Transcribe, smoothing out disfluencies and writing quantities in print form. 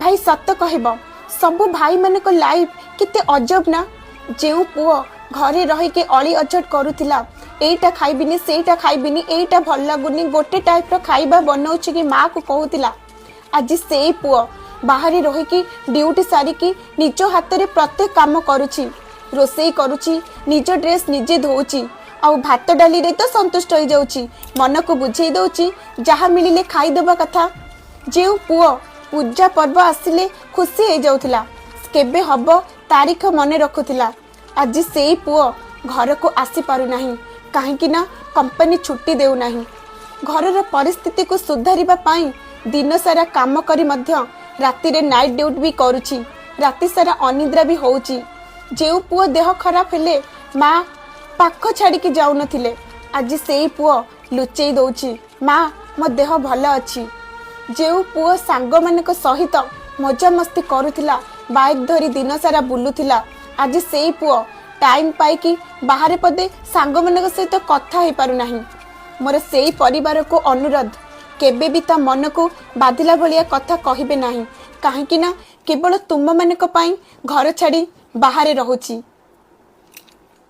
ଭାଇ, ସତ କହିବ, ସବୁ ଭାଇମାନଙ୍କ ଲାଇଫ୍ କେତେ ଅଜବ ନା? ଯେଉଁ ପୁଅ ଘରେ ରହିକି ଅଳି ଅଝଟ କରୁଥିଲା, ଏଇଟା ଖାଇବିନି, ସେଇଟା ଖାଇବିନି, ଏଇଟା ଭଲ ଲାଗୁନି, ଗୋଟେ ଟାଇପ୍ର ଖାଇବା ବନଉଛି କି ମାଆକୁ କହୁଥିଲା, ଆଜି ସେଇ ପୁଅ ବାହାରେ ରହିକି ଡ୍ୟୁଟି ସାରିକି ନିଜ ହାତରେ ପ୍ରତ୍ୟେକ କାମ କରୁଛି, ରୋଷେଇ କରୁଛି, ନିଜ ଡ୍ରେସ୍ ନିଜେ ଧୋଉଛି ଆଉ ଭାତ ଡାଲିରେ ତ ସନ୍ତୁଷ୍ଟ ହେଇଯାଉଛି। ମନକୁ ବୁଝେଇ ଦଉଛି, ଯାହା ମିଳିଲେ ଖାଇଦେବା କଥା। ଯେଉଁ ପୁଅ ପୂଜା ପର୍ବ ଆସିଲେ ଖୁସି ହେଇଯାଉଥିଲା, କେବେ ହବ ତାରିଖ ମନେ ରଖୁଥିଲା, ଆଜି ସେଇ ପୁଅ ଘରକୁ ଆସିପାରୁନାହିଁ। କାହିଁକି ନା କମ୍ପାନୀ ଛୁଟି ଦେଉନାହିଁ। ଘରର ପରିସ୍ଥିତିକୁ ସୁଧାରିବା ପାଇଁ ଦିନସାରା କାମ କରି ମଧ୍ୟ ରାତିରେ ନାଇଟ୍ ଡ୍ୟୁଟି ବି କରୁଛି, ରାତି ସାରା ଅନିଦ୍ରା ବି ହଉଛି। ଯେଉଁ ପୁଅ ଦେହ ଖରାପ ହେଲେ ମା ପାଖ ଛାଡ଼ିକି ଯାଉନଥିଲେ, ଆଜି ସେଇ ପୁଅ ଲୁଚେଇ ଦଉଛି, ମା, ମୋ ଦେହ ଭଲ ଅଛି। ଯେଉଁ ପୁଅ ସାଙ୍ଗମାନଙ୍କ ସହିତ ମଜାମସ୍ତି କରୁଥିଲା, ବାଇକ୍ ଧରି ଦିନସାରା ବୁଲୁଥିଲା, ଆଜି ସେଇ ପୁଅ ଟାଇମ୍ ପାଇକି ବାହାରେ ପଦେ ସାଙ୍ଗମାନଙ୍କ ସହିତ କଥା ହେଇପାରୁନାହିଁ। ମୋର ସେଇ ପରିବାରକୁ ଅନୁରୋଧ, କେବେ ବି ତା ମନକୁ ବାଧିଲା ଭଳିଆ କଥା କହିବେ ନାହିଁ। କାହିଁକି ନା କେବଳ ତୁମମାନଙ୍କ ପାଇଁ ଘର ଛାଡ଼ି ବାହାରେ ରହୁଛି।